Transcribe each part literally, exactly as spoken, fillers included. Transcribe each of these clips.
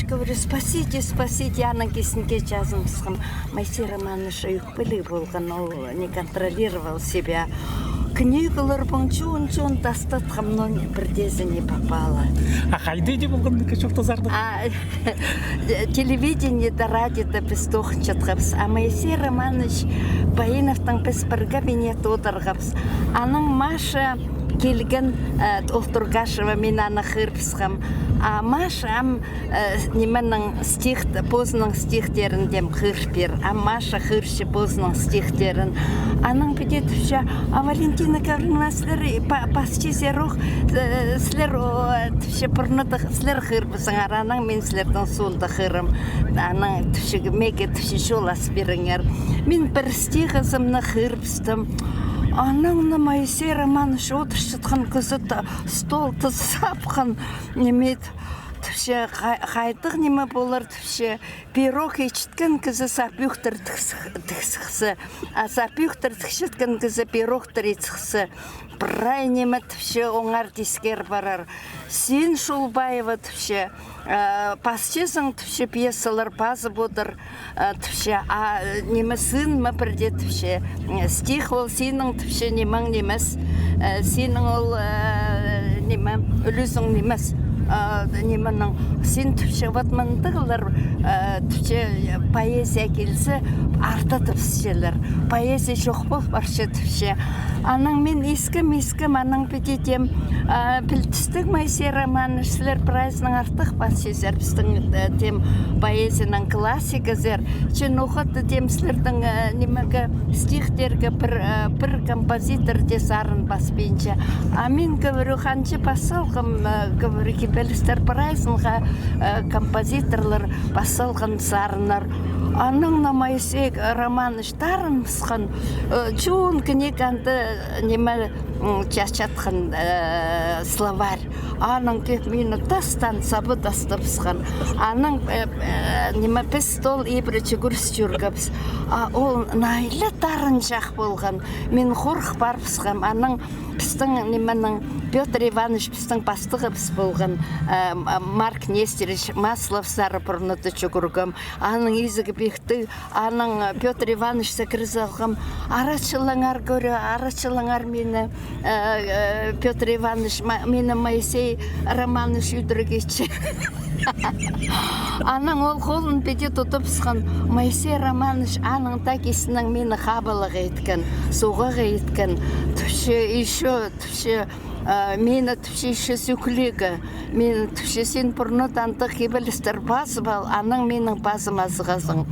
Говорю: «Спасите, спасите», анаң кисінге чазыныбысхам. Моисей Романович ӧкпеліг полған, ол не контролировал себя. Книгалар пу чоон-чоон тастатхам, но пірдеезі не попало. А хайда иди полған, ниме чоохтазар даа? А, телевидениеде, радиода піс тоғынчатхабыс. А Моисей Романович Баиновтаң піс пір кабинет одырғабыс. Анаң Маша килген, э, ол Тургашева, мин аны хығырыбысхам. А Маша ам, э, нименің стих, позының стихтерін тем хығырып пир. А Маша хығырча позының стихтерін. Анаң піди тіпче: «А, Валентина Гавриловна, сірер па-, пасчазар ох, э, сірер, о, тіпче, пурнада сірер хығырыбызыңар, анаң мин сірернің соонда хығырам. Анаң тіпче, меге тіпче чолас пиріңер». Мин пір стихізімні хығырыбыстым. Анаң на Моисей Романович одырчатхан кізі та-, столды сапхан, ниме, тіпче, хай-, хайдағ ниме полар, тіпче, пирог итчеткен кізі сапӧктер тік сых-, тік сыхса, а сапӧктер тікчеткен кізі пирогтар ит сыхса, прай ниме, тіпче, оңар тискер парар. Син, Шулбаева, тіпче, э, пасчазың, тіпче, пьесалар пазып одыр, э, тіпче, а, э, ниме, сын ма пірдее, тіпче, э, стих ол синің, тіпче, нимең нимес, э, синің ол, э, ниме, ӱлӱзің нимес. Э, нименің, син, тіпче, вот мындағлар, э, тіпче, поэзия килзе, артыдыбысчалар. Поэзия чох пол парча, тіпче. Анаң мин искем, искем, анаң піди тем, а, пілдістіг, Моисей Романович, сірер прайзынаң артых пасчазар, пістің, э, тем, поэзияның классигізер. Че ноға-да тем сірернің, э, нимеге, стихтерге пір, э, пір композитор даа сарын паспинча. А мин, говорю, ханҷа пас салғам, э, говорю, кибелістер прайзынға, э, композиторлар пас салған сарыннар. Анаң на Моисей Романович тарыныбысхан, э, чоон книга анда, э, ниме, м, чазатхан, э, словарь. Анаң кӧп мині тастаан, сабы тастабысхан. Анаң, э, э, ниме, піс стол ибіре чӱгӱріс чӧргебіс. А ол найлы тарынҷах полған. Мин хорых парыбысхам. Анаң пістің, нименің, Пётр Иванович пістің пастығыбыс полған, э, М-, Марк Нестерович Маслов сары пурнада чӱгӱргем. Аның изігі пихті, анаң, э, Пётр Ивановичсер кір салғам. «Аратчылаңар, — кӧрі, — аратчылаңар мині, э, э, Пётр Иванович, ма-, мині Моисей Романович ӱдіргече». Анаң ол холын піди тудыбысхан. Моисей Романович аның таа кистінең мині хабалығ иткен, суғағ иткен. Тіпче, ещё, тіпче, э, мині, тіпче, ещё сӧклиге. Мин, тіпче, син пурнада андағ кибелістер пазып ал, анаң минің пазыма сығазың.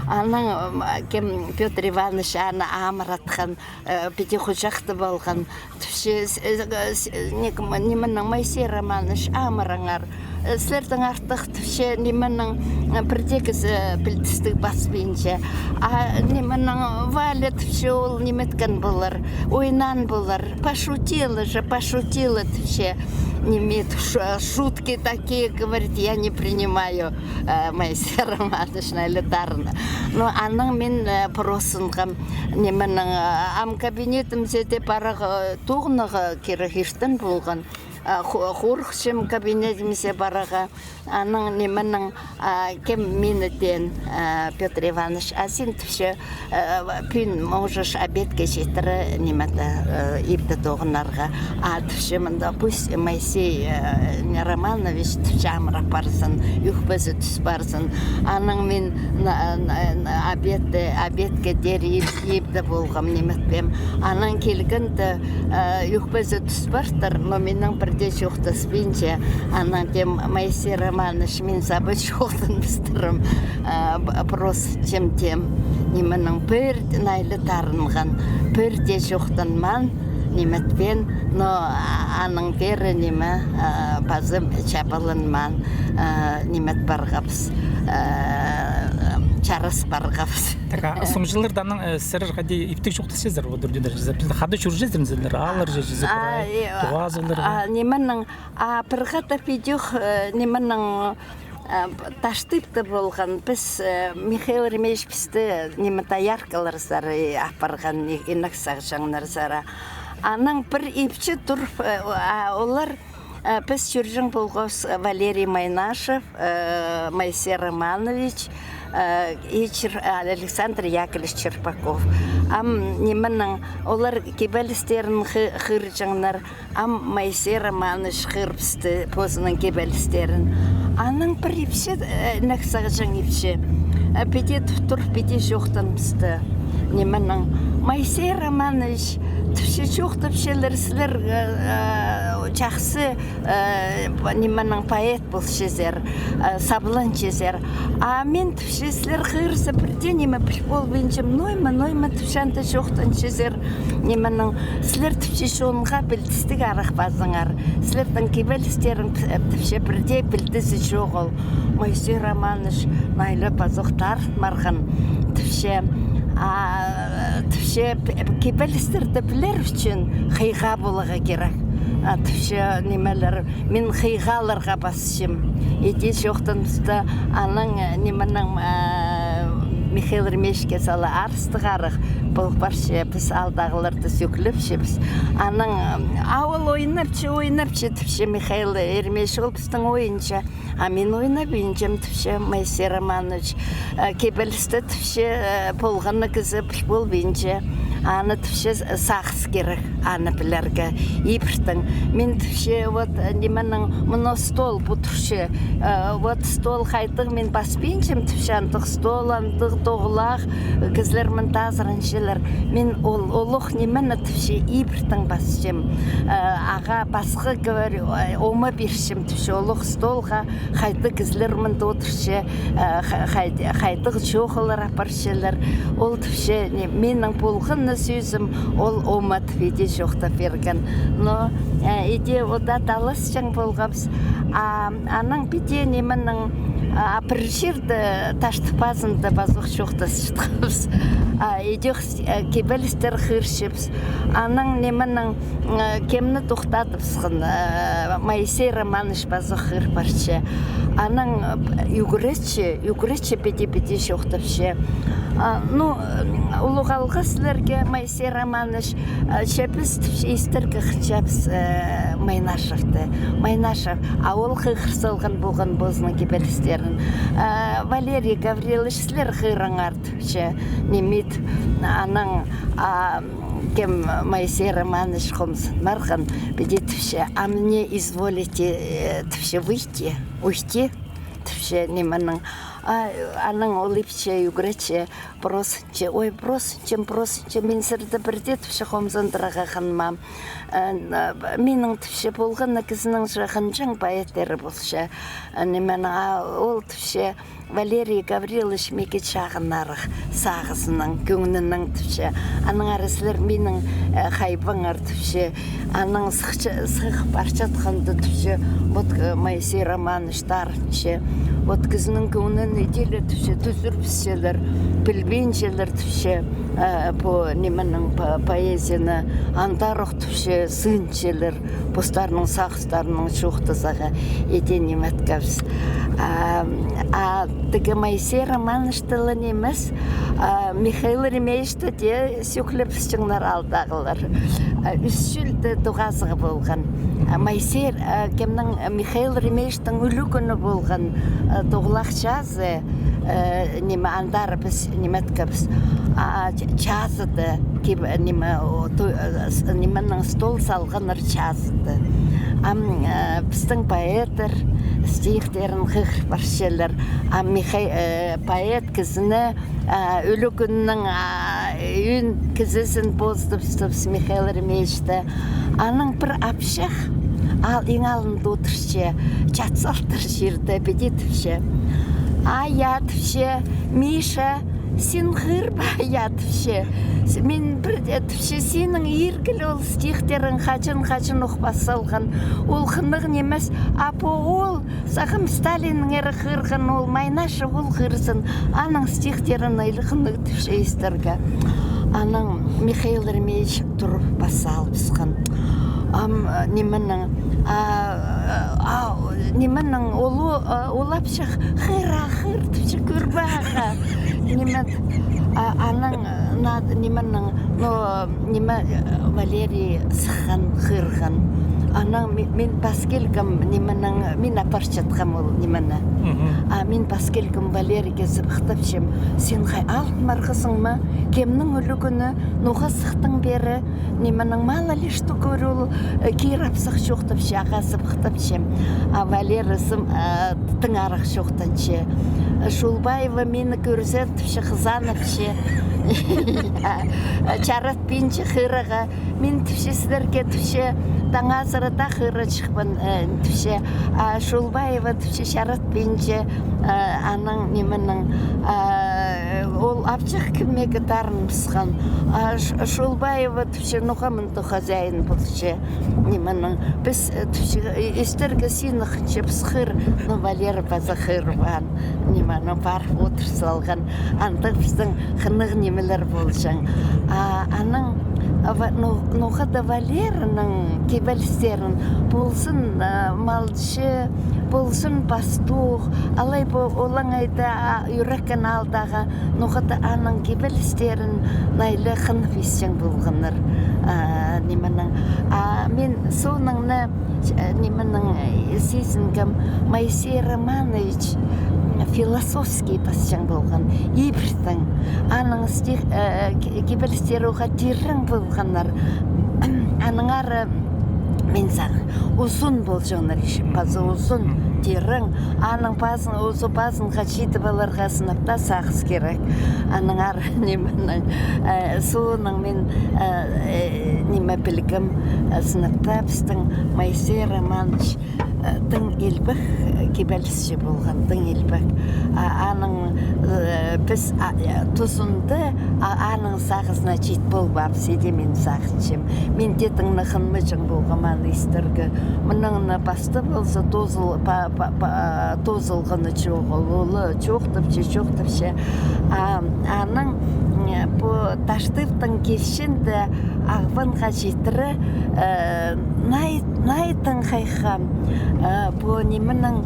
Анаң, м, кем, Пётр Иванович аны амыратхан, э, піди хуҷахтап алған. Тіпче, с-, э, с-, э, не-, нименің, Моисей Романович, амыраңар. Э, сірердең артых, тіпче, нименің, э, пірдее кізі, э, пілдістіг паспинча. А нименің, Валя, тіпче, ол ниметкен полар, ойнаан полар. Пошутила же, пошутила, тіпче. Ниме, ш-, шутки такие, говорит, я не принимаю, э, Моисей Романович, найлы тарынны. Но анаң мин, э, прозынғам, нименің, э, ам кабинетімзе дее парарға, э, тоғынарға кирек иртен полған. Э, хо-, хорыхчам кабинетімзе парарға. Анаң нименің, а, кем мині теен, а, Пётр Иванович, а син, тіпче, э, пӱӱн можешь обедке читіре, ниме-де, э, ибде тоғынарға. А, тіпче, мында пусть Моисей, э, Романович, тіпче, амырап парзын, ӧкпезі тӱс парзын. Анаң мин на-, на-, на-, обедте, обедке теер иб-, ибде полғам, ниметпеем. Анаң килгенде, э, ӧкпезі тӱс партыр, но минең пірдее чоохтаспинча. Анаң теем, Моисей Романович, мин саба чоохтаныбыстырам, э, б-, прозачым теем. Нименің, пір найлы тарынған, пірдее чоохтанмаан, ниметпеен, но, а, анаң пеер, ниме, э, пазы чабаланмаан, э, нимет парғабыс, э, чарас парғабыс. Так, а, соңғы чылларда анаң, э, сірер хайди иптіг чоохтасчазар, вот, үрденер чазар. Пілдім, хайда чӧрчезер сірер, ааллар чазар, а, прай, э, тоғазылар. А, нименің, а, пір хатап идӧк, э, нименің, э, таштып та полған. Піс, э, Михаил Еремеевич пісті, ниме, дояркалар сари апарған, и-, инек сағҷаңнар сари. Анаң пір ипчі турып, э, а, олар Э, піс чӧрҷең полғабыс, э, Валерий Майнашев, э, Моисей Романович, э, и Чер-, а, Александр Яковлевич Черпаков. Ам нименең олар кибелістерін хы-, хығырҷаңнар, ам Моисей Романович хығырыбысты позының кибелістерін. Анаң пір ипчі, э, інек сағҷаң ипчі. Э, піди тур, піди чоохтаныбысты. Нименең, Моисей Романович, тіпче, чоохтапчалар, сірер, э, э, чахсы, э, нименең, поэт полчазар, э, сабланчазар. А мин, тіпче, сірер хығырза, пір дее ниме піл полбинчам, ноо ма, ноо ма, тіпче, анда чоохтанчазар. Нименең, сірер, тіпче, чонға пілдістіг арах пазыңар. Сірернің кибелістерің, тіпче, пір дее пілдізі чоғыл. Моисей Романович найлап пазох тартынмарған, тіпче. А, тіпче, п-, кибелістерді пілер ӱчӱн хыйға поларға кирек. А, тіпче, нимелер, мин хыйғаларға пасчам. Иди чоохтаныбысты, анаң, э, нименең, э, Михаил Еремеевичке сала арыстығ арах пол парча, піс алдағыларды сӧклепчебіс. Анаң, э, а ол ойнапча, ойнапча, тіпче, Михаил Еремеевич, ол пістің ойынҷа. А мин ойнабинчам, тіпче, Моисей Романович. Э, кибелісті, тіпче, э, полған на кізі піл полбинча. Аны, тіпче, с-, сағыс кирек, аны пілерге. Ибіртің. Мин, тіпче, вот, э, нименең, мына стол пу турча. Э, вот стол хайдағ, мин паспинчам, тіпче, андағ стол, андағ тоғылах, кізілер мында азыранчалар. Мин ол, олох нимені, тіпче, ибіртің пасчам. Э, ағаа пасха, говорю, э, ома пирчем, тіпче, олох столға, хайдағ кізілер мында одырча, э, ха-, хай-, хайдағ чоохтар апарчалар. Ол, тіпче, не, минің полған на сӧзім, ол ома тіп иди чоохтап пирген. Но, э, иди одаа таласчаң полғабыс. А, анаң піди нименең, а, пір чирде, таштың пазында пазох чоохтасчатхабыс. А, идӧк, э, кибелістер хығырчабыс. Анаң нименең, э, кемні тохтадыбысхан, э, Моисей Романович пазох хығыр парча. Анаң, э, ӱгретче, ӱгретче піди-піди чоохтапча. А, ну, э, улуғ алғыс сірерге, Моисей Романович, э, че піс, тіпче, истерге хынчабыс, э, Майнашевті. Майнашев, а ол хығыр салған полған позының кибелістерін. Э, Валерий Гаврилович, сірер хығырыңар, тіпче, ниме ит, анаң, а, кем, Моисей Романович хомзынмарған, піди тіпче, а мне изволите, э, тіпче, выйти, уйти, тіпче, нименең. А, анаң ол ипче, ӱгретче, просынча, ой, просынчам, просынчам, мин сірерні пір дее, тіпче, хомзындырарға хынмаам. Э, минің, тіпче, полған на кізінің же хынҷаң поэттері полча. Э, нименең, а ол, тіпче, Валерий Гаврилович миге чағыннарах сағызынаң, кӧңнінең, тіпче. Анаң ары сірер минің, э, хайбаңар, тіпче. Анаң сыхча-, сых парчатханда, тіпче, вот, э, Моисей Романович тарынча. Вот кізінің кӧңнін иди ле, тіпче, тӱзірібісчелер, пілбинчелер, тіпче, э, пу нименің, по-, поэзияны, андар ох, тіпче, сыынчалар, постарының сағыстарынаң чоохтазарға, иди ниме иткебіс. А, а тігі Моисей Романовичті ла нимес, а, Михаил Еремеевичті дее сӧклебісчеңнер алдағылар. А, ӱс чылда тоғазығ полған. А, Моисей, а, кемнің, Михаил Еремеевичтің ӱлӱкӱні полған, а, тоғылах чазы, э, ниме, андар піс ниме иткебіс. А, ч-, чазыда, киб-, ниме, о, ту-, э, с-, нименің, стол салғаннар чазыда. Ам, э, пістің поэттер стихтерін хығыр парчалар. Ам Михай-, э, поэт кізіні, э, ӱлӱкӱннің, а, ӧӧн кізізін позыбыстыбыс Михаил Еремеевичті. Анаң пір апчах, ал иң алнында одырча, чат салтыр чирде, піди тіпче. А, я, тіпче, Миша, син хығырба, я, тіпче. С-, мин пір дее, тіпче, синің иргі ле ол стихтерің хаҷан-хаҷан ох пас салған. Ол хынығ нимес, а пу ол сағам Сталиннеңер хығырған, ол Майнашев ол хығырзын, аның стихтерін айлығ хынығ тіпче истерге. Анаң Михаил Еремеевич турып пас салыбысхан. Ам, э, нименің, а, а, нименің, ол, э, ол апчах хығыр, а, хығыр тіпче, кӧрбе, аға. Ниме, а, анаң, э, на, нименің, но, ниме, э, Валерий сыххан, хығырған. Анаң ми-, мин пас килгем, нименің, мин апарчатхам ол нимені. Мгм. А мин пас килгем Валераға сыбыхтапчам: «Син хай, алтын марығазың ма? Кемнің ӱлӱкӱні, ноға сыхтың пеер?» Нименің, мало ли что, кӧрӱ, ол, э, кирі апсах чоохтапча, ағаа сыбыхтапчам. А Валера сым, э, тың арах чоохтанча. Шулбаева мині кӧрзе, тіпче, хызанапча. Чаратпинча хығырарға. Мин, тіпче, сірерге, тіпче, таң азыра даа хығырҷыхпын, э, тіпче. А Шулбаева, тіпче, чаратпинча, э, анаң нименің, э, ол апчах кӧмекке тарыныбысхан. А Ш-, Шулбаева, тіпче, ноға мында хозяин полча. Нименің, піс, э, тіпче, э, истерге сыйынчабыс хығыр, но Валера паза хығырбаан. Нименің, парып одыр салған. Андағ пістің хынығ нимелер полҷаң. А анаң, а, ва-, но-, ноға-да Валераның кибелістерін, ползын, а, малҷы, ползын пастух, алай пу олаңай даа, а, ӱреккен аалдағы, ноға-да аның кибелістерін найлы хынып истең полғаннар. А, нименің. А мин соонаң на, э, нименің, э, сизінгем, Моисей Романович, м, философский пасчаң полған, ибіртең. Аның стих, э, ки-, кибелістері уғаа тирең полғаннар. Аннаңар, мин сағам, узун полҷаңнар иҷе, паза узун, тирең. Аның пазын, узу пазынға читіп аларға сынап таа сағыс кирек. Аннаңар нименің, э, соонаң мин, э, э, ниме пілгем, э, сынап таа пістің Моисей Романович, э, тың илбек, э, кибелісчі полған, тың илбек. А, аның, э, піс, а, э, тузында, а, аның сағызына чит полбаабыс, иди мин сағынчам. Мин дее тың на хынмаҷаң полғам аны истерге. Мының на пастап алза, тоозыл-, па-, па-, па-, тоозылғаны чоғыл, ол чоохтапча, чоохтапча. А, аның, м, пу Таштыптың килчеенде Ағбанға читіре, э, най-, най тың хайхам, э, пу нименің,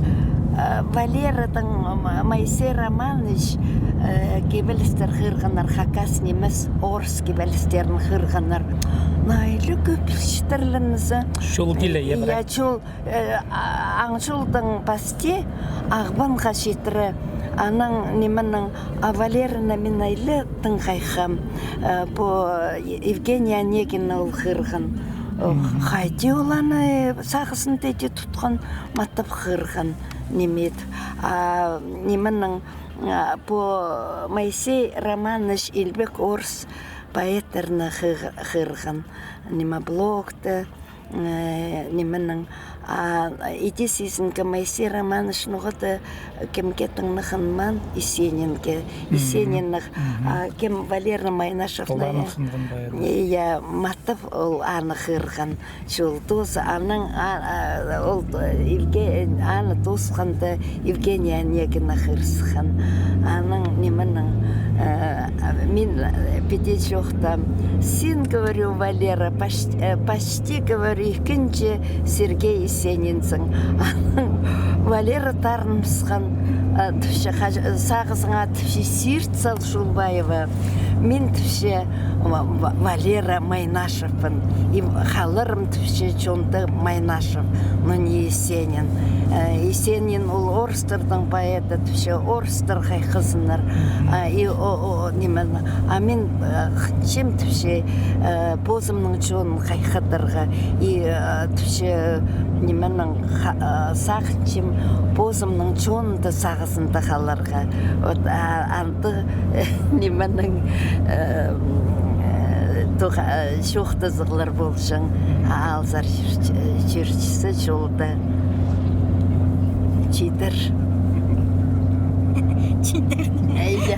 э, Валераның, м, Моисей Романович, э, кибелістер хығырғаннар, хакас нимес, орыс кибелістерін хығырғаннар. Найлы кӧп читірлензе. Чол киле, я, я, брат? Чол, э, а-, аң чолдаң пасти Ағбанға читіре. Анаң нименің, а Валераны мин найлы тың хайхам, э, пу Евгения Онегина ол хығырған. Ох, хайди ол аны сағызында дее тутхан, матап хығырған ниме ит. А нименің, а, пу Моисей Романович илбек орыс поэттерні хығ-, хығырған. Ниме, Блокты, э, нименің, а, иди сизінге, Моисей Романович ноға-да кемге тың на хынмаан, Есенинге. Есениннің, а, кем, Валера Майнашев, я, матап ол аны хығырған. Чол тооза, анаң, а, а, ол, э, Евге-, аны тоосханда Евгения Онегина хығырысхан. Анаң нименің, э, мин, э, піди чоохтаам. Син, говорю, Валера, почти, э, почти, говорю, ікінҷі Сергей Есенинсің. Анаң Валера тарыныбысхан, э, тіпче, хаж-, сағызыңа, тіпче, сирт сал, Шулбаева. Мин, тіпче, Ва-, Ва-, Валера Майнашевпін. И халарым, тіпче, чонда Майнашев, но не Есенин. Э, Есенин ол орыстардың поэті, тіпче, орыстар хайхазыннар. А, и о, о, ниме, а мин, э, хынчам, тіпче, э, позымның чонын хайхадарға. И, э, тіпче, нименің ха-, э, сағынчам, позымның чонында сағызында халарға. Вот, а, андағ нименің, э, м, э, тоға-, э, чоохтазығлар полҷаң, а, алзар чир-, чирчізі чолда. Читір. Читір. Э, я.